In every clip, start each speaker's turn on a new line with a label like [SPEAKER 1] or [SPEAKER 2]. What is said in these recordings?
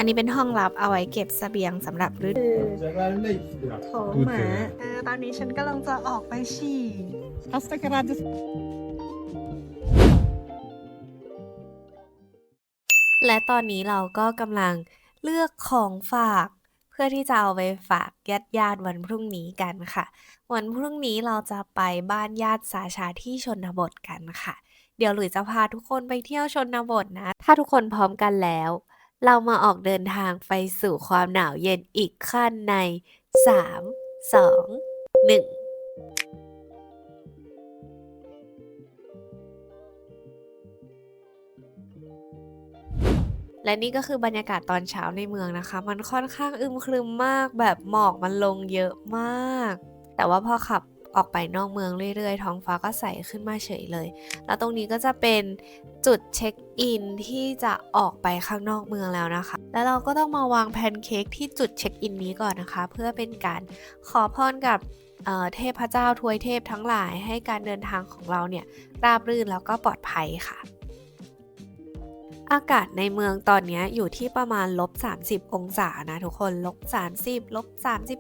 [SPEAKER 1] อันนี้เป็นห้องลับเอาไว้เก็บเสบียงสำหรับฤดู
[SPEAKER 2] ท้องหมาเออตอนนี้ฉันกำลังจะออกไปฉี่
[SPEAKER 3] Hasta градус
[SPEAKER 1] และตอนนี้เราก็กำลังเลือกของฝาก เพื่อที่จะเอาไปฝากญาติญาติๆวันพรุ่งนี้กันค่ะ วันพรุ่งนี้เราจะไปบ้านญาติสาชาที่ชนบทกันค่ะ เดี๋ยวหลุยจะพาทุกคนไปเที่ยวชนบทนะ ถ้าทุกคนพร้อมกันแล้ว เรามาออกเดินทางไปสู่ความหนาวเย็นอีกขั้นใน 3 2 1 และนี่ก็คือบรรยากาศตอนเช้าในเมืองนะคะ มันค่อนข้างอึมครึมมากแบบหมอกมันลงเยอะมาก แต่ว่าพอขับออกไปนอกเมืองเรื่อยๆ ท้องฟ้าก็ใสขึ้นมาเฉยเลย แล้วตรงนี้ก็จะเป็นจุดเช็คอินที่จะออกไปข้างนอกเมืองแล้วนะคะ แล้วเราก็ต้องมาวางแพนเค้กที่จุดเช็คอินนี้ก่อนนะคะ เพื่อเป็นการขอพรกับเทพเจ้าทวยเทพทั้งหลายให้การเดินทางของเราเนี่ยราบรื่นแล้วก็ปลอดภัยค่ะ อากาศในเมืองตอนนี้อยู่ที่ประมาณลบ30 องศานะทุกคนลบ30ลบ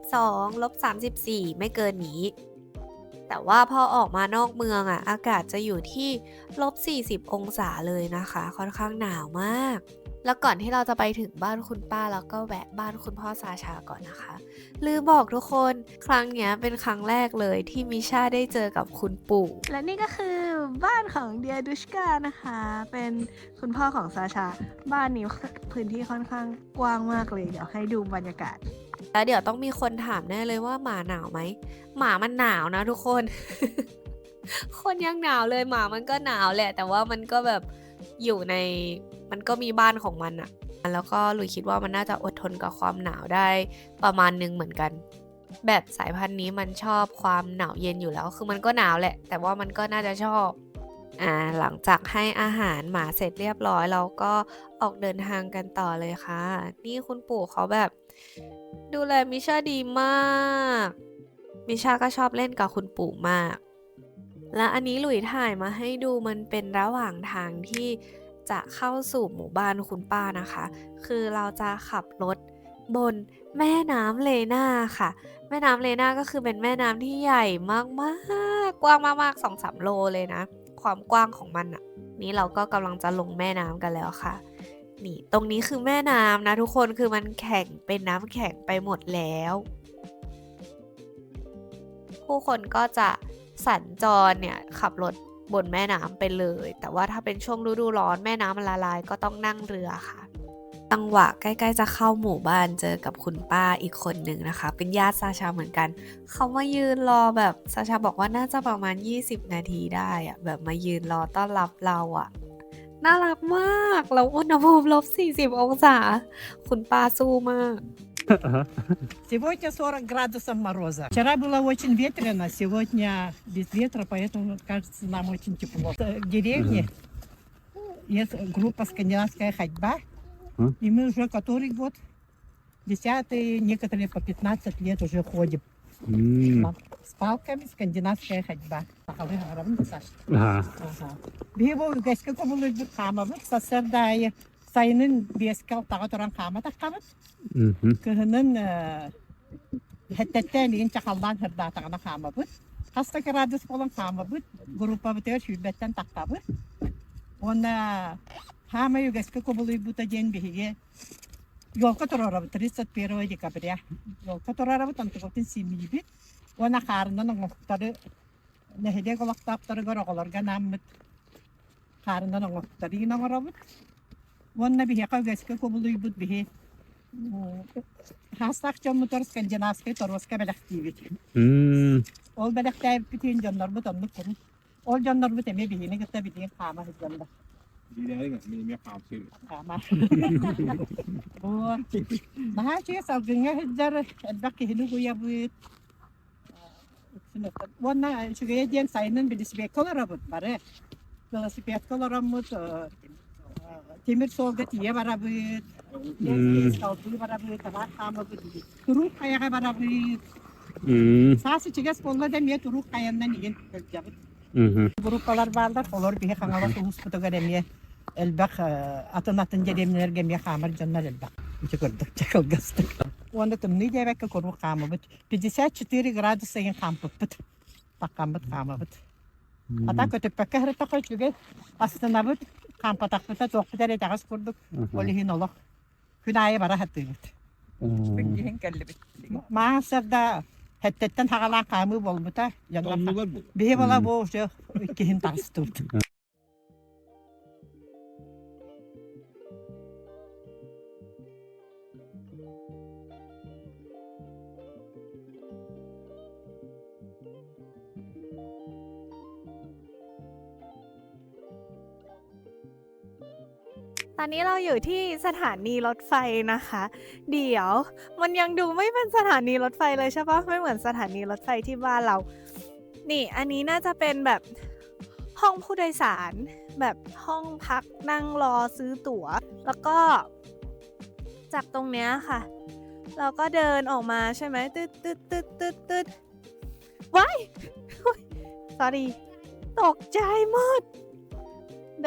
[SPEAKER 1] 32ลบ34 ไม่เกินนี้ แต่ว่าพอออกมานอกเมืองอ่ะ อากาศจะอยู่ที่ลบ40 องศาเลยนะคะ ค่อนข้างหนาวมาก แล้วก่อนที่เราจะไปถึงบ้านคุณป้าแล้วก็แวะบ้านคุณพ่อซาชาก่อนนะคะลืมบอกทุกคนครั้งเนี้ยเป็นครั้งแรกเลยที่มิชาได้เจอกับคุณปู่
[SPEAKER 2] และนี่ก็คือบ้านของเดียดุชกานะคะ เป็นคุณพ่อของซาชา บ้านนี้พื้นที่ค่อนข้างกว้างมากเลย เดี๋ยวให้ดูบรรยากาศ
[SPEAKER 1] แล้วเดี๋ยวต้องมีคนถามแน่เลยว่าหมาหนาวไหม หมามันหนาวนะทุกคน คนยังหนาวเลยหมามันก็หนาวแหละ แต่ว่ามันก็แบบอยู่ในมันก็มีบ้านของมันอะแล้วก็หลุยคิดว่ามันน่าจะอดทนกับความหนาวได้ประมาณนึงเหมือนกัน แบบสายพันธุ์นี้มันชอบความหนาวเย็นอยู่แล้ว คือมันก็หนาวแหละ แต่ว่ามันก็น่าจะชอบ หลังจากให้อาหารหมาเสร็จเรียบร้อยเราก็ออกเดินทางกันต่อเลยค่ะ นี่คุณปู่เขาแบบ ดูแลมิชาดีมาก มิชาก็ชอบเล่นกับคุณปู่มาก และอันนี้หลุยถ่ายมาให้ดูมันเป็นระหว่างทางที่จะเข้าสู่หมู่บ้านคุณป้านะคะ คือเราจะขับรถบนแม่น้ำเลน่าค่ะ แม่น้ำเลน่าก็คือเป็นแม่น้ำที่ใหญ่มากๆ กว้างมากๆ2-3โลเลยนะ ความกว้างของมันอะนี่เราก็กำลังจะลงแม่น้ำกันแล้วค่ะ นี่ตรงนี้คือแม่น้ำนะทุกคนคือมันแข็งเป็นน้ำแข็งไปหมดแล้ว ผู้คนก็จะสัญจรเนี่ยขับรถบนแม่น้ำไปเลย แต่ว่าถ้าเป็นช่วงฤดูร้อนแม่น้ำมันละลายก็ต้องนั่งเรือค่ะ จังหวะใกล้ๆจะเข้าหมู่บ้านเจอกับคุณป้าอีกคนหนึ่งนะคะ เป็นญาติซาชาเหมือนกัน เขามายืนรอแบบซาชาบอกว่าน่าจะประมาณ 20 นาทีได้อะแบบมายืนรอต้อนรับเราอะน่ารักมากแล้วอุณหภูมิลบ 40 องศา คุณป้าสู้มาก
[SPEAKER 3] Сегодня 40 градусов мороза. Вчера было очень ветрено, сегодня без ветра, поэтому, кажется, нам очень тепло. В деревне есть группа «Скандинавская ходьба»,
[SPEAKER 4] Мгм.
[SPEAKER 3] и мы уже который год, десятый, некоторые по 15 лет уже ходим
[SPEAKER 4] М,
[SPEAKER 3] с палками «Скандинавская ходьба».
[SPEAKER 4] Ага.
[SPEAKER 3] Биһиги үгэскэ кубулуйбут хаамабыт, сарсыарда сайынын биэскэ алтаҕа туран хаама таххабыт.
[SPEAKER 4] Мгм.
[SPEAKER 3] Кыһынын сэттэтэ игин чахаллаан сырдаатаҕына хаамабыт. Хас да градус буолан хаамабыт, группабытыгар сүүрбэттэн таххабыт. Уонна хаамай үгэскэ кубулуйбута диэн биһиги елка туруорабыт 31 декабря. Елка туруорабыт, онтубутун симиибит. Уонна хаарынан оҥоһуктары нэһилиэк олохтоохторугар оҕолорго анааммыт хаарынан оҥоһуктары игин оҥоробут. Уонна биһиэхэ үгэскэ кубулуйбут биһи хаастаах дьоммутугар скандинавскай торуоска бэлэхтиибит.
[SPEAKER 4] М,
[SPEAKER 3] Ол бэлэхтээбиппитин дьоннорбут оннук куруук. Ол дьоннорбут эмиэ биһини кытта билигин хаама сылдьаллар. Хаама. Вот. Наһаа үчүгэй салгыҥҥа сылдьар элбэх киһини угуйабыт. Уонна үчүгэйэ диэн сайынын велосипедка олоробут бары. Велосипедка олороммут тимир суолга тиийэ барабыт, салгыы барабыт, табаар хаамабыт, туруук хайаҕа барабыт. Саас ичигэс буолла да эмиэ туруук хайаннан игин сылдьабыт. Группалар бааллар, олор биһи Хаҥалас улууспутугар эмиэ элбэх атын-атын дэриэбинэлэргэ эмиэ хаамар дьоннор элбэх. Ити көрдөх чакылгастык. Уонна тымныы диэбэккэ куруук хаамабыт. 54 градус сайын хаампыппыт. Таххаммыт хаамабыт. Ата көтүппэккэ сырыттахха үчүгэй. Астынабыт, хаампатахпыта туохпут эрэ итэҕэс курдук. Ол иһин олох күн аайы бара сатыыбыт.
[SPEAKER 5] Бүккиһин кэллибит.
[SPEAKER 3] Маасарда хэттэттэн хагалаан хаамыы буолбута. Дьоннор биһи бола бу уже иккиһин таҕыстыбыт.
[SPEAKER 2] ตอนนี้เราอยู่ที่สถานีรถไฟนะคะ เดี๋ยวมันยังดูไม่เป็นสถานีรถไฟเลยใช่ปะไม่เหมือนสถานีรถไฟที่บ้านเรา นี่อันนี้น่าจะเป็นแบบห้องผู้โดยสารแบบห้องพักนั่งรอซื้อตั๋ว แล้วก็จากตรงเนี้ยค่ะ เราก็เดินออกมาใช่ไหมตึ๊ดตึ๊ดตึ๊ดตึ๊ดตึ๊ดว้าย sorry ตกใจหมด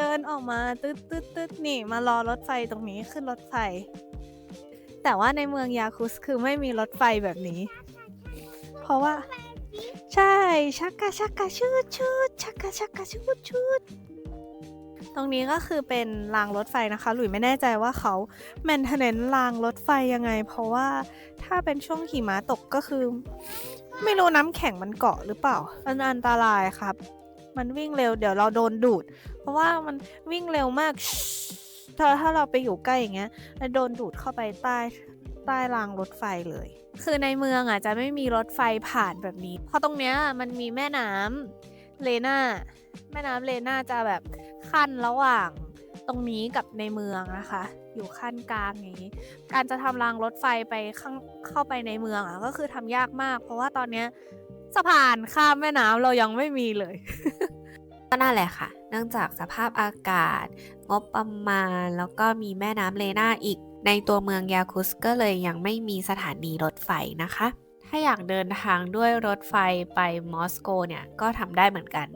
[SPEAKER 2] เดินออกมาตึ๊ดตึ๊ดตึ๊ดนี่มารอรถไฟตรงนี้ขึ้นรถไฟ แต่ว่าในเมืองยาคุสคือไม่มีรถไฟแบบนี้ เพราะว่า ใช่ชักกะชักกะชืดชืดชักกะชักกะชืดชืดตรงนี้ก็คือเป็นรางรถไฟนะคะ หลุยไม่แน่ใจว่าเขา maintenance รางรถไฟยังไง เพราะว่าถ้าเป็นช่วงหิมะตกก็คือ ไม่รู้น้ำแข็งมันเกาะหรือเปล่า มันอันตรายครับ มันวิ่งเร็วเดี๋ยวเราโดนดูด เพราะว่ามันวิ่งเร็วมาก ถ้าเราไปอยู่ใกล้อย่างเงี้ยโดนดูดเข้าไปใต้รางรถไฟเลย คือในเมืองอ่ะจะไม่มีรถไฟผ่านแบบนี้ เพราะตรงเนี้ยมันมีแม่น้ำเลน่าแม่น้ำเลน่าจะแบบคั่นระหว่างตรงนี้กับในเมืองนะคะ อยู่ขั้นกลางอย่างนี้ การจะทำรางรถไฟไปข้างเข้าไปในเมืองอ่ะก็คือทำยากมาก เพราะว่าตอนเนี้ยสะพานข้ามแม่น้ำเรายังไม่มีเลย
[SPEAKER 1] ก็นั่นแหละค่ะ เนื่องจากสภาพอากาศ งบประมาณ แล้วก็มีแม่น้ำเลน่าอีก ในตัวเมืองยาคุสก็เลยยังไม่มีสถานีรถไฟนะคะ ถ้าอยากเดินทางด้วยรถไฟไปมอสโกเนี่ยก็ทำได้เหมือนกัน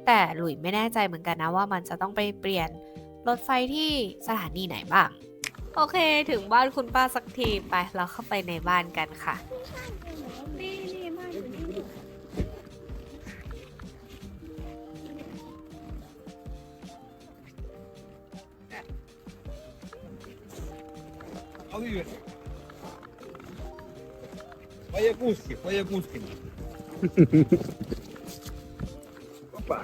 [SPEAKER 1] แต่หลุยไม่แน่ใจเหมือนกันนะว่ามันจะต้องไปเปลี่ยนรถไฟที่สถานีไหนบ้าง โอเค ถึงบ้านคุณป้าสักทีไปเราเข้าไปในบ้านกันค่ะ
[SPEAKER 2] นี่นี่บ้านอยู่นี่
[SPEAKER 6] По-якутски, по-якутски. Опа.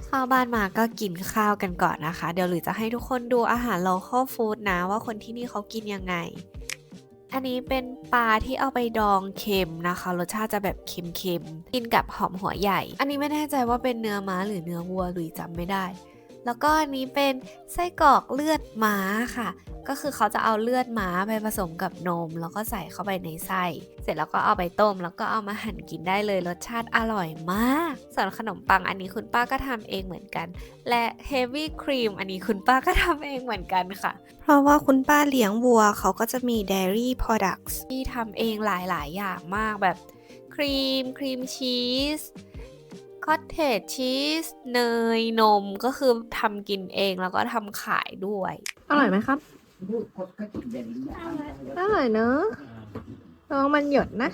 [SPEAKER 1] เข้าบ้านมาก็กินข้าวกันก่อนนะคะ เดี๋ยวหรือจะให้ทุกคนดูอาหาร local food นะว่าคนที่นี่เขากินยังไง อันนี้เป็นปลาที่เอาไปดองเค็มนะคะ รสชาติจะแบบเค็มๆ กินกับหอมหัวใหญ่ อันนี้ไม่แน่ใจว่าเป็นเนื้อม้าหรือเนื้อวัวหรือจำไม่ได้ แล้วก็อันนี้เป็นไส้กรอกเลือดม้าค่ะ ก็คือเขาจะเอาเลือดม้าไปผสมกับนม แล้วก็ใส่เข้าไปในไส้ เสร็จแล้วก็เอาไปต้ม แล้วก็เอามาหั่นกินได้เลยรสชาติอร่อยมาก ส่วนขนมปังอันนี้คุณป้าก็ทำเองเหมือนกัน และ heavy cream อันนี้คุณป้าก็ทำเองเหมือนกันค่ะ
[SPEAKER 2] เพราะว่าคุณป้าเลี้ยงวัวเขาก็จะมี dairy products
[SPEAKER 1] ที่ทำเองหลาย ๆ อย่างมากแบบครีม ครีมชีส คอตเทจชีส เนย นมก็คือทำกินเองแล้วก็ทำขายด้วย
[SPEAKER 2] อร่อยไหมครับ อร่อยเนอะลองมันหยดนะ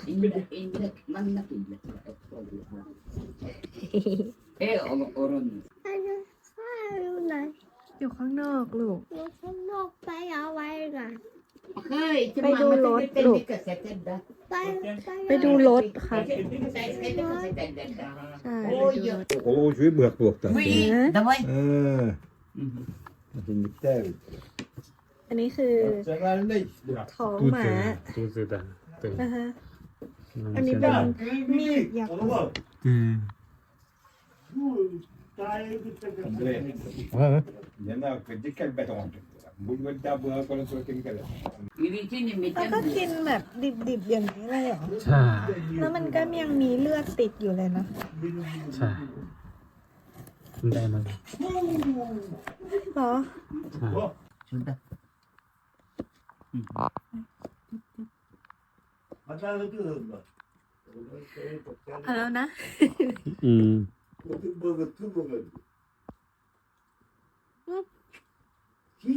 [SPEAKER 2] อยู่ข้างนอกลูก ไปดูรถลูก ไปดูรถค่ะ ใช่ไปดูรถ
[SPEAKER 6] Ол үчүгэй быһах буолуохтаах.
[SPEAKER 5] Давай.
[SPEAKER 6] Ээ. Итинниктэй эбит.
[SPEAKER 2] อันนี้คือ
[SPEAKER 6] Национальный.
[SPEAKER 2] ท้องหมา
[SPEAKER 4] Тут это.
[SPEAKER 2] นะคะ อันนี้เป็นมีดยักษ์
[SPEAKER 6] Андрей. Лена, кырдьык кэлбэт оҥордук. Бу быһах көрөн турар ким кэлэр.
[SPEAKER 2] แล้วก็กินแบบดิบๆอย่างนี้เลยเหรอ
[SPEAKER 4] ใช่
[SPEAKER 2] แล้วมันก็ยังมีเลือดติดอยู่เลยนะ
[SPEAKER 4] ใช่ได้มา
[SPEAKER 2] เหรอ
[SPEAKER 4] ใช่
[SPEAKER 5] Сюда.
[SPEAKER 2] เอาแล้วนะ
[SPEAKER 4] อืม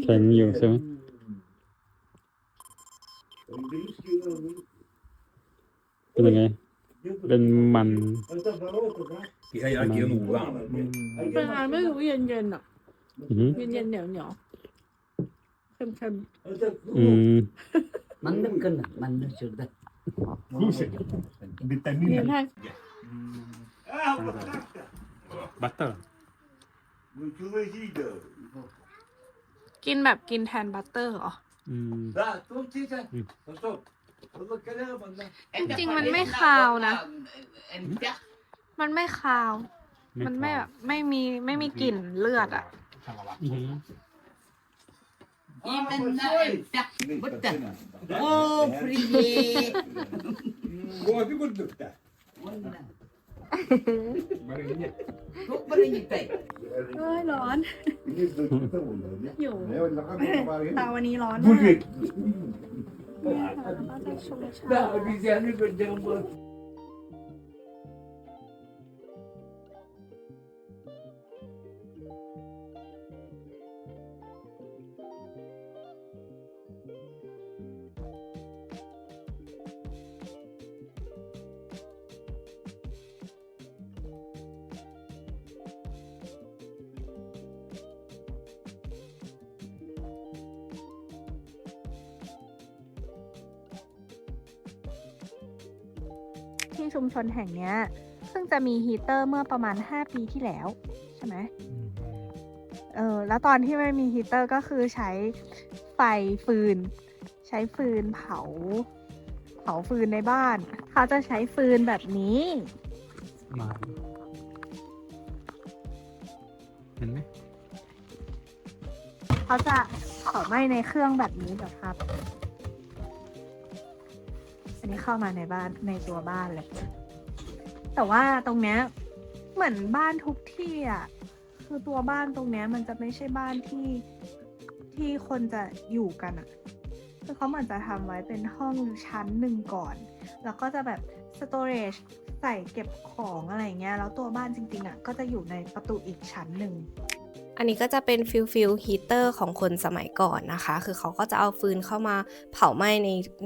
[SPEAKER 4] แข็งอยู่ใช่ไหม เป็นยังไง เป็นมัน
[SPEAKER 6] Киһи киһи уулаан.
[SPEAKER 7] เป็นอะไรไม่รู้เย็นๆอ่ะ
[SPEAKER 4] อือหือ
[SPEAKER 7] เย็นๆเหนียวเหนียวๆเค็ม
[SPEAKER 4] อืม
[SPEAKER 5] Маннык гына, маннык сюда.
[SPEAKER 7] ๆนี่ใช่
[SPEAKER 4] butter
[SPEAKER 2] กินแบบกินแทน butter เหรอ
[SPEAKER 4] อืม
[SPEAKER 2] จริงๆมันไม่คาวนะ มันไม่คาว มันไม่แบบไม่มีกลิ่นเลือดอ่ะ
[SPEAKER 4] อือหือ
[SPEAKER 5] Именно это. Вот так. О, привет.
[SPEAKER 6] Буолбут курдук да.
[SPEAKER 5] Онно. Туох барыйтай?
[SPEAKER 2] เอ้ยร้อน อยู่ตาวันนี้ร้อนมากเนี่ยค่ะแล้วก็จะชงชา
[SPEAKER 6] Обезьяны көрдем.
[SPEAKER 2] ที่ชุมชนแห่งเนี้ยซึ่งจะมีฮีเตอร์เมื่อประมาณ 5 ปีที่แล้ว ใช่ไหมเออแล้วตอนที่ไม่มีฮีเตอร์ก็คือใช้ไฟฟืน ใช้ฟืนเผา เผาฟืนในบ้าน เขาจะใช้ฟืนแบบนี้
[SPEAKER 4] มาเห็นไหม
[SPEAKER 2] เขาจะเผาไหม้ในเครื่องแบบนี้แบบครับ อันนี้เข้ามาในบ้านในตัวบ้านเลย แต่ว่าตรงเนี้ยเหมือนบ้านทุกที่อ่ะ คือตัวบ้านตรงเนี้ยมันจะไม่ใช่บ้านที่คนจะอยู่กันอ่ะ คือเขาเหมือนจะทำไว้เป็นห้องชั้นหนึ่งก่อน แล้วก็จะแบบ storage ใส่เก็บของอะไรอย่างเงี้ย แล้วตัวบ้านจริงๆอ่ะก็จะอยู่ในประตูอีกชั้นหนึ่ง
[SPEAKER 1] อันนี้ก็จะเป็น feel ฮีเตอร์ของคนสมัยก่อนนะคะ คือเขาก็จะเอาฟืนเข้ามาเผาไหม้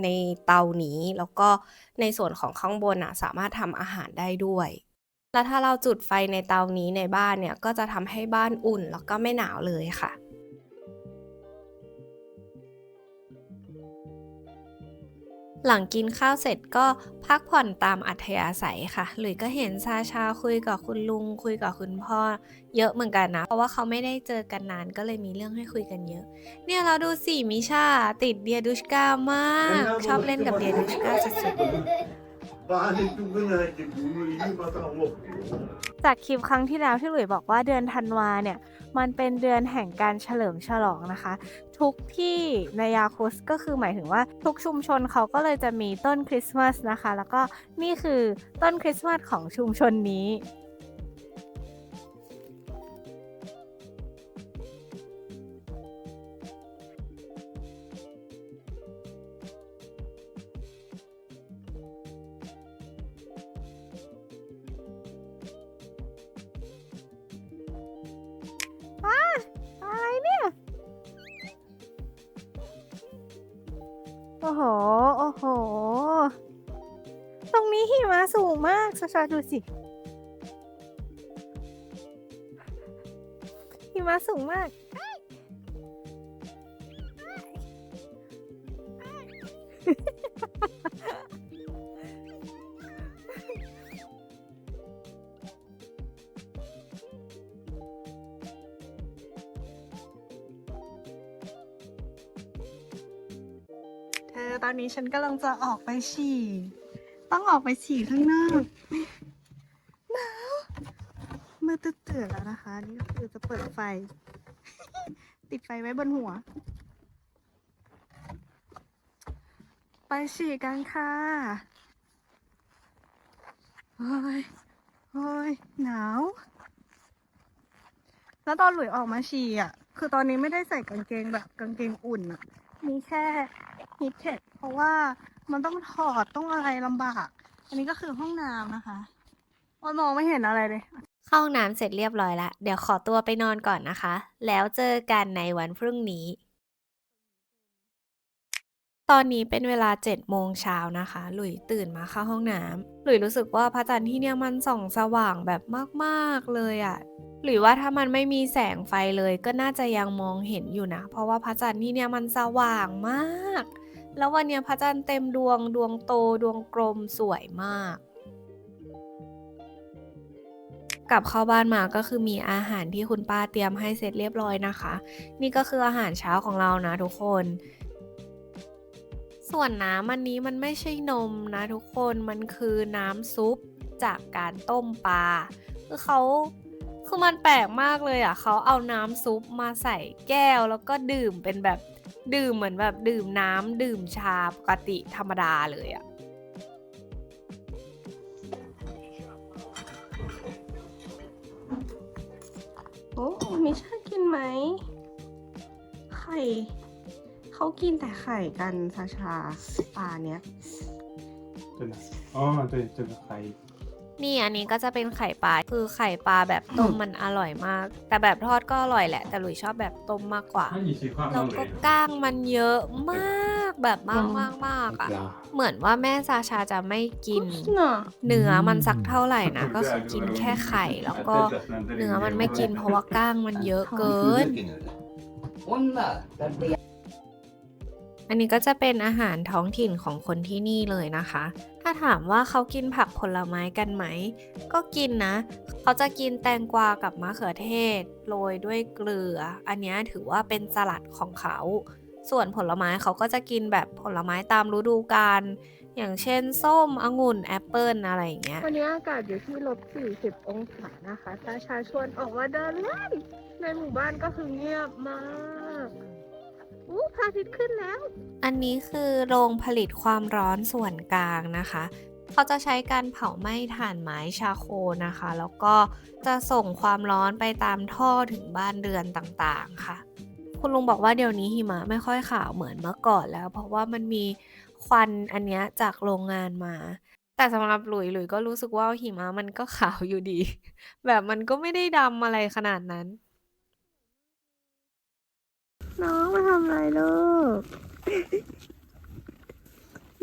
[SPEAKER 1] ในเตานี้ แล้วก็ในส่วนของข้างบนอ่ะสามารถทำอาหารได้ด้วย แล้วถ้าเราจุดไฟในเตานี้ในบ้านเนี่ยก็จะทำให้บ้านอุ่นแล้วก็ไม่หนาวเลยค่ะ หลังกินข้าวเสร็จก็พักผ่อนตามอัธยาศัยค่ะ หลุยก็เห็นซาชาคุยกับคุณลุงคุยกับคุณพ่อเยอะเหมือนกันนะ เพราะว่าเขาไม่ได้เจอกันนานก็เลยมีเรื่องให้คุยกันเยอะ เนี่ยเราดูสิมิชาติดเดียดูชกามาก ชอบเล่นกับเดียดูชกาสุดๆ
[SPEAKER 2] จากคลิปครั้งที่แล้วที่หลุยบอกว่าเดือนธันวาเนี่ย มันเป็นเดือนแห่งการเฉลิมฉลองนะคะ ทุกที่ในยาคุสก็คือหมายถึงว่าทุกชุมชนเขาก็เลยจะมีต้นคริสต์มาสนะคะ แล้วก็นี่คือต้นคริสต์มาสของชุมชนนี้ อะไรเนี่ย โอ้โห โอ้โห ตรงนี้หิมะสูงมากชาชาดูสิ หิมะสูงมาก เธอตอนนี้ฉันกำลังจะออกไปฉี่ ต้องออกไปฉี่ข้างนอกหนาวมือตื่นๆแล้วนะคะ นี่ก็คือจะเปิดไฟ ติดไฟไว้บนหัว ไปฉี่กันค่ะโอ้ยโอ้ยหนาว แล้วตอนหลุยออกมาฉี่อ่ะ คือตอนนี้ไม่ได้ใส่กางเกงแบบกางเกงอุ่นอ่ะ มีแค่ Heattech เพราะว่ามันต้องถอดต้องอะไรลำบาก อันนี้ก็คือห้องน้ำนะคะโอ้ยมองไม่เห็นอะไรเลย
[SPEAKER 1] เข้าห้องน้ำเสร็จเรียบร้อยแล้ว เดี๋ยวขอตัวไปนอนก่อนนะคะ แล้วเจอกันในวันพรุ่งนี้ ตอนนี้เป็นเวลา7โมงเช้านะคะ หลุยตื่นมาเข้าห้องน้ำหลุยรู้สึกว่าพระจันทร์ที่เนี่ยมันส่องสว่างแบบมากๆเลยอะหรือว่าถ้ามันไม่มีแสงไฟเลยก็น่าจะยังมองเห็นอยู่นะ เพราะว่าพระจันทร์ที่เนี่ยมันสว่างมาก แล้ววันเนี้ยพระจันทร์เต็มดวงดวงโตดวงกลมสวยมาก กลับเข้าบ้านมาก็คือมีอาหารที่คุณป้าเตรียมให้เสร็จเรียบร้อยนะคะ นี่ก็คืออาหารเช้าของเรานะทุกคน ส่วนน้ำอันนี้มันไม่ใช่นมนะทุกคนมันคือน้ำซุปจากการต้มปลาคือเขาคือมันแปลกมากเลยอ่ะเขาเอาน้ำซุปมาใส่แก้วแล้วก็ดื่มเป็นแบบดื่มเหมือนแบบดื่มน้ำดื่มชาปกติธรรมดาเลยอ่ะ
[SPEAKER 8] โอ้มิชากินไหม ไข่ เขากินแต่ไข่กันซาชาปลาเนี้ย
[SPEAKER 4] 真的哦，对，这个还
[SPEAKER 1] นี่อันนี้ก็จะเป็นไข่ปลาคือไข่ปลาแบบต้มมันอร่อยมาก แต่แบบทอดก็อร่อยแหละ แต่หลุยชอบแบบต้มมากกว่า
[SPEAKER 4] 那你喜欢
[SPEAKER 1] แล้วก็ก้างมันเยอะมากแบบมากมากมากอ่ะ เหมือนว่าแม่ซาชาจะไม่กิน เนื้อมันสักเท่าไหร่นะ ก็คือกินแค่ไข่แล้วก็เนื้อมันไม่กินเพราะว่าก้างมันเยอะเกิน อันนี้ก็จะเป็นอาหารท้องถิ่นของคนที่นี่เลยนะคะ ถ้าถามว่าเขากินผักผลไม้กันไหม ก็กินนะ เขาจะกินแตงกวากับมะเขือเทศโรยด้วยเกลือ อันเนี้ยถือว่าเป็นสลัดของเขา ส่วนผลไม้เขาก็จะกินแบบผลไม้ตามฤดูกาล อย่างเช่น ส้มองุ่นแอปเปิลอะไรอย่างเงี้ย
[SPEAKER 8] วันนี้อากาศอยู่ที่ลบ40 องศานะคะ ตาชาชวนออกมาเดินเล่น ในหมู่บ้านก็คือเงียบมากอู้พระอาทิตย์ขึ้นแล้ว
[SPEAKER 1] อันนี้คือโรงผลิตความร้อนส่วนกลางนะคะ เขาจะใช้การเผาไหม้ถ่านไม้ charcoal นะคะ แล้วก็จะส่งความร้อนไปตามท่อถึงบ้านเรือนต่างๆค่ะ คุณลุงบอกว่าเดี๋ยวนี้หิมะไม่ค่อยขาวเหมือนเมื่อก่อนแล้ว เพราะว่ามันมีควันอันเนี้ยจากโรงงานมา แต่สำหรับหลุยหลุยก็รู้สึกว่าหิมะมันก็ขาวอยู่ดี แบบมันก็ไม่ได้ดำอะไรขนาดนั้น
[SPEAKER 8] น้องมาทำอะไรลูก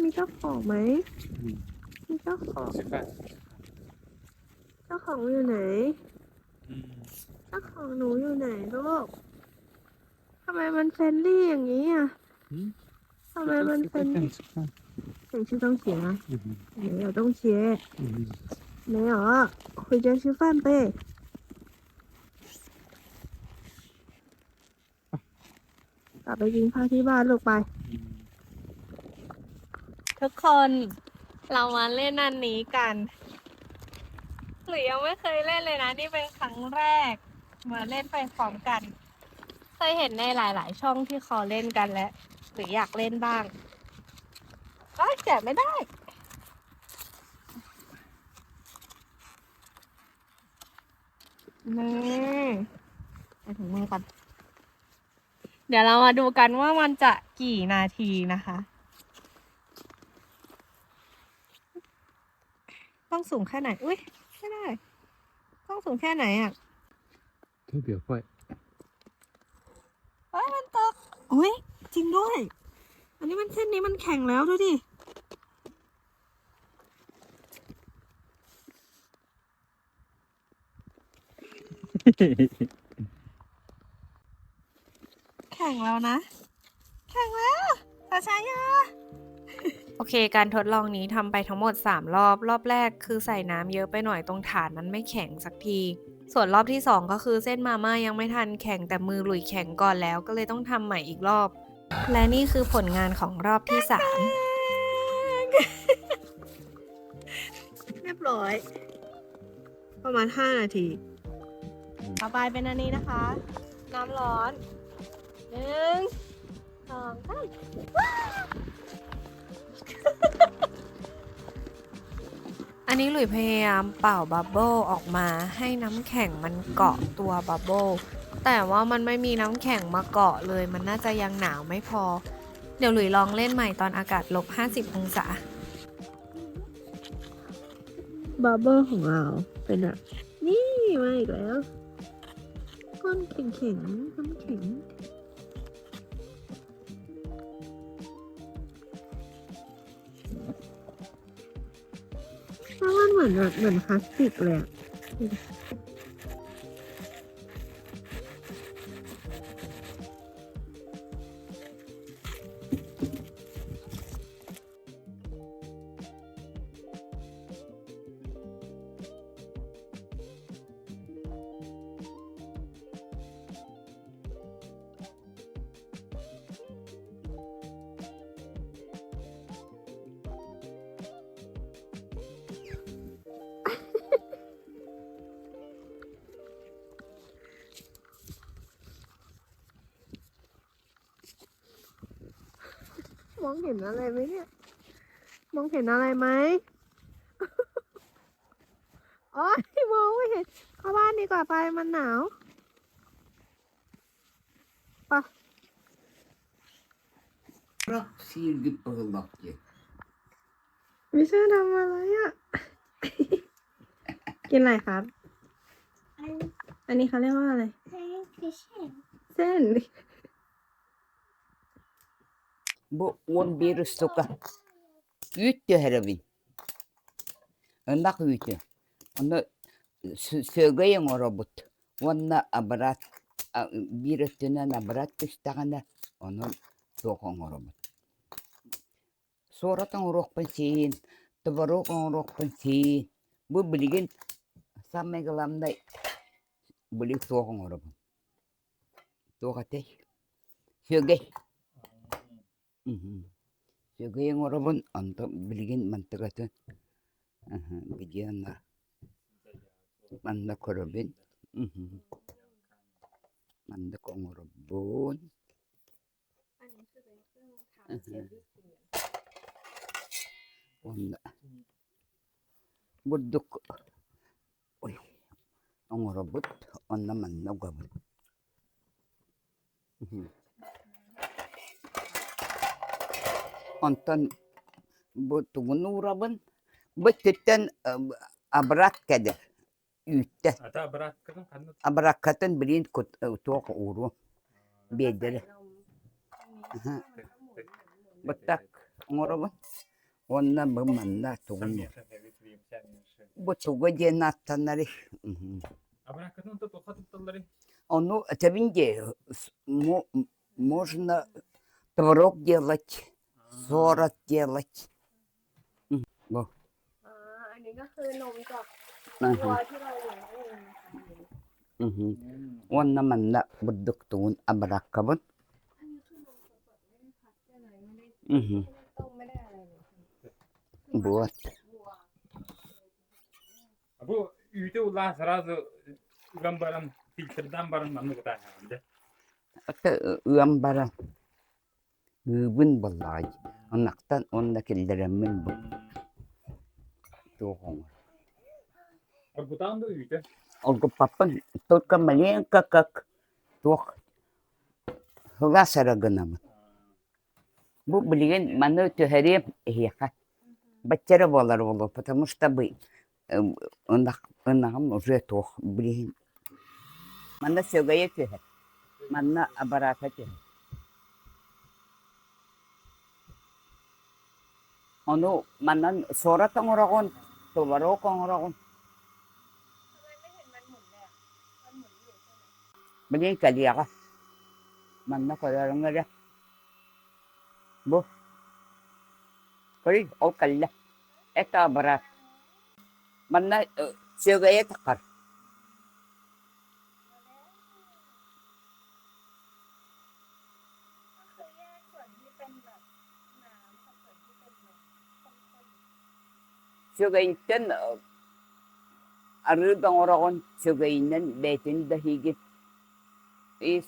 [SPEAKER 8] มีเจ้าของไหม มีเจ้าของ
[SPEAKER 4] 吃饭。
[SPEAKER 8] เจ้าของอยู่ไหน
[SPEAKER 4] 嗯，
[SPEAKER 8] เจ้าของหนูอยู่ไหนลูก ทำไมมัน friendly อย่างนี้อ่ะ
[SPEAKER 4] 嗯
[SPEAKER 8] ทำไมมัน friendly
[SPEAKER 4] 吃饭。
[SPEAKER 8] 想吃东西吗？
[SPEAKER 4] 嗯
[SPEAKER 8] 没有东西，
[SPEAKER 4] 嗯，
[SPEAKER 8] 没有，回家吃饭呗。กลับไปกินข้าวที่บ้านลูกไป
[SPEAKER 2] ทุกคนเรามาเล่นอันนี้กัน หรือยังไม่เคยเล่นเลยนะ นี่เป็นครั้งแรก มาเล่นไปพร้อมกัน เคยเห็นในหลาย ๆ ช่องที่เขาเล่นกันแล้ว หรืออยากเล่นบ้างก็แกะไม่ได้ นี่ใส่ถุงมือก่อน เดี๋ยวเรามาดูกันว่ามันจะกี่นาทีนะคะ ต้องสูงแค่ไหน อุ้ยไม่ได้ ต้องสูงแค่ไหนอ่ะ
[SPEAKER 4] 特别快。
[SPEAKER 2] เอ้ยมันตก อุ้ยจริงด้วย อันนี้มันเส้นนี้มันแข็งแล้วดูดิ แข็งแล้วนะ แข็งแล้วตาชายา
[SPEAKER 1] โอเค การทดลองนี้ทำไปทั้งหมด 3 รอบ รอบแรกคือใส่น้ำเยอะไปหน่อยตรงฐานมันไม่แข็งสักที ส่วนรอบที่ 2 ก็คือเส้นมาม่ายังไม่ทันแข็งแต่มือหลุยแข็งก่อนแล้ว ก็เลยต้องทำใหม่อีกรอบ และนี่คือผลงานของรอบที่ 3
[SPEAKER 8] เรียบร้อย ประมาณ 5 นาที
[SPEAKER 2] ต่อไปเป็นอันนี้นะคะ น้ำร้อนหนึ่งสองสาม
[SPEAKER 1] อันนี้หลุยพยายามเป่า bubble ออกมาให้น้ำแข็งมันเกาะตัว bubble แต่ว่ามันไม่มีน้ำแข็งมาเกาะเลย มันน่าจะยังหนาวไม่พอ เดี๋ยวหลุยลองเล่นใหม่ตอนอากาศลบ 50 องศา
[SPEAKER 8] bubble ของเราเป็นแบบนี่มาอีกแล้ว ก้อนแข็งๆน้ำแข็ง เหมือนแบบเหมือนพลาสติกเลยอะ มองเห็นอะไรไหมเนี่ย มองเห็นอะไรไหม โอ๊ยมองไม่เห็น เข้าบ้านดีกว่าไปมันหนาวไป
[SPEAKER 5] Сииргит быһыылаах дии.
[SPEAKER 8] มิเชลทำอะไรอ่ะ กินอะไรครับ อันนี้เขาเรียกว่าอะไร เส้น
[SPEAKER 5] Бу 11 штука. Үүт түһэрэбин. Ынах үүтү. Ону сүөгэй оҥоробут. Уонна абырат биир өттүнэн абырат түстэҕинэ, онон туох оҥоробут. Суорат оҥоруохпун сиин, творог оҥоруохпун сиин. Бу билигин самое главное били туох оҥоробун. Туох этэй? Сүөгэй. Сүөгэй оҥоробун, онтон билигин мантыкатын где она манна көрөбүн маннык оҥоробун.
[SPEAKER 8] อันนี้คือเป็นเครื่องทำเซลฟี่ครีม
[SPEAKER 5] Уонна бурдук ой оҥоробут, онно манна угабыт. Онтон бу тугун уурабын? Бу өттүттэн абырат кэлэр үүттэ.
[SPEAKER 4] Ата абырааккатын ханна
[SPEAKER 5] Абыраккатын билин туох ууруом биэрдэрэ. Вот так оҥоробун. Уонна бу манна тугун бу туга диэн ааттанарый?
[SPEAKER 4] Абырааккатын туохха тутталларый?
[SPEAKER 5] Ону этэбин дии, можно творог делать, суорат делать. Бу.
[SPEAKER 8] อ่าอันนี้ก็คือนมจากวัวที่เราเลี้ยงเองนะคะ
[SPEAKER 5] Уонна манна бурдук тугун абыраккабын.
[SPEAKER 8] อันนี้คือนมสดๆไม่ได้พักอะไรไม่ได้ไม่ได้ต้มไม่ได้อะไรเลย
[SPEAKER 5] Вот.
[SPEAKER 8] วัว
[SPEAKER 4] Бу үүтү улаан сразу ыган баран фильтрдан баран маннык ытааһаҕын дэ.
[SPEAKER 5] Это ыам баран ыыбын буоллаҕай. Ынахтан уонна киллэрэммин бу туох оҥор.
[SPEAKER 4] Оргутаан да үүтэ.
[SPEAKER 5] Оргуппаппын только маленько как туох сылаас эрэ гынабын. Бу билигин маны түһэриэм эһиэхэ. Бачча эрэ буолар буолуо, потому что бы ынах ынаҕым уже туох билигин. Манна сүөгэйэ түһэр, манна абараата түһэр. Ону манан суорат оҥороҕун, творог оҥороҕун.
[SPEAKER 8] ทำไมไม่เห็นมันหมุนเลยอ่ะ มันหมุนอยู่ใช่ไหม
[SPEAKER 5] Билигин кэлиэҕэ. Манна көрөрүҥ эрэ. Бу. Көрүй, ол кэллэ. Это абарат. Манна сүөгэйэ таххар.
[SPEAKER 8] ก็คือแยกส่วนที่เป็นแบบน้ำกับส่วนที่เป็นนมข้น
[SPEAKER 5] Сүөгэйиттэн арыы да оҥороҕун, сүөгэйинэн бэйэтин да иһиигин. Ис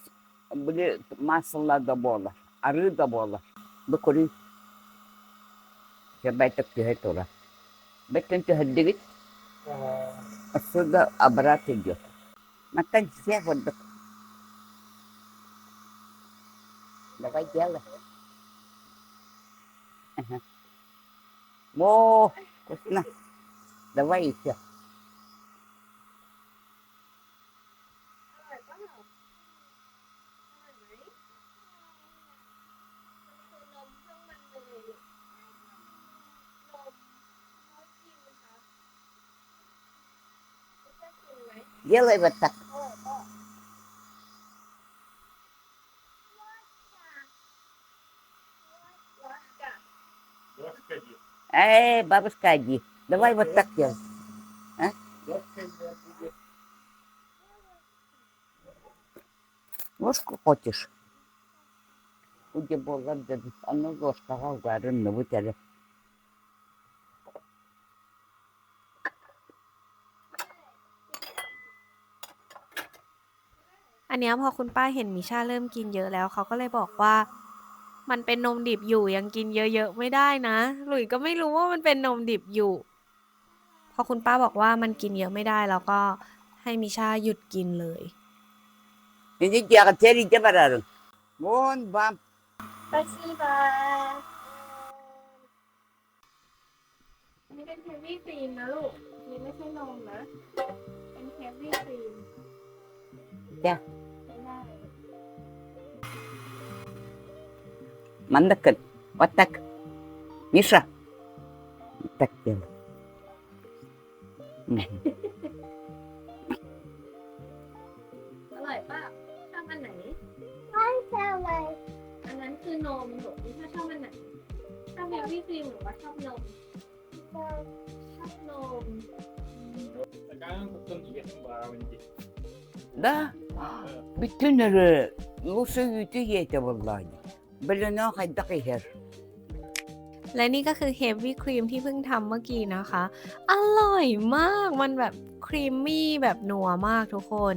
[SPEAKER 5] били массалар да буолар, арыы да буолар. Бу көрүй. Сабайтык түһэ турар. Бэттэн түһэрдигит. Отсюда обратно идет. Мантан все курдук. Давай делай. Ага. О, вкусно. Давай еще.
[SPEAKER 8] ๆอร่อยปะอร่อยไหมมันคือนมเครื่องมันเนยนมเขากินครับ
[SPEAKER 5] Делай вот так. Эй, бабушка, иди. Давай вот так делай. А? Ложку хочешь? Где буоллар да аны ложкаҕа угаарынныбыт эрэ.
[SPEAKER 1] อันเนี้ยพอคุณป้าเห็นมิชาเริ่มกินเยอะแล้วเขาก็เลยบอกว่า มันเป็นนมดิบอยู่ยังกินเยอะๆไม่ได้นะ หลุยก็ไม่รู้ว่ามันเป็นนมดิบอยู่ พอคุณป้าบอกว่ามันกินเยอะไม่ได้แล้วก็ให้มิชาหยุดกินเลย
[SPEAKER 5] Ини диэҕиттэр илдьэ барарыҥ. Вон вам.
[SPEAKER 8] Спасибо อันนี้เป็น heavy cream นะลูกอันนี้ไม่ใช่นมนะ เป็น heavy cream
[SPEAKER 5] จ้ะ
[SPEAKER 8] ไม่ได้
[SPEAKER 5] Маннык Вот так. Миша. Вот так делай. Мгм.
[SPEAKER 8] อร่อยป่ะชอบอันไหนไม่ชอบอะไรอันนั้นคือนมลูกนี่ถ้าชอบอันไหนชอบ heavy cream หรือว่าชอบนม ชอบนม
[SPEAKER 4] Стаканын куттан иһиэххин баҕарабын дии.
[SPEAKER 5] Да? Бүтүн эрэ лучше үүтү иһиэтэ буоллаҕа дии. Бөлөнөө хайдах иһэр.
[SPEAKER 1] และนี่ก็คือ heavy cream ที่เพิ่งทำเมื่อกี้นะคะ อร่อยมาก มันแบบ creamy แบบนัวมากทุกคน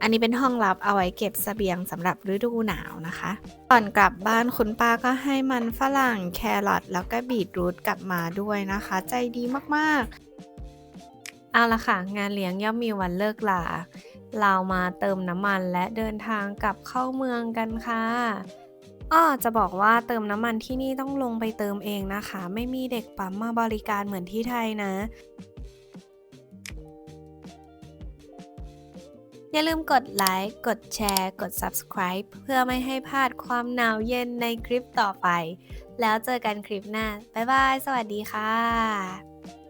[SPEAKER 2] อันนี้เป็นห้องลับเอาไว้เก็บเสบียงสำหรับฤดูหนาวนะคะ ก่อนกลับบ้านคุณป้าก็ให้มันฝรั่งแครอทแล้วก็บีทรูทกลับมาด้วยนะคะ ใจดีมากๆ
[SPEAKER 1] เอาละค่ะ งานเลี้ยงย่อมมีวันเลิกลา เรามาเติมน้ำมันและเดินทางกลับเข้าเมืองกันค่ะอ้อจะบอกว่าเติมน้ำมันที่นี่ต้องลงไปเติมเองนะคะ ไม่มีเด็กปั๊มมาบริการเหมือนที่ไทยนะ อย่าลืมกดไลค์ กดแชร์ กด subscribe เพื่อไม่ให้พลาดความหนาวเย็นในคลิปต่อไป แล้วเจอกันคลิปหน้า บ๊ายบาย สวัสดีค่ะ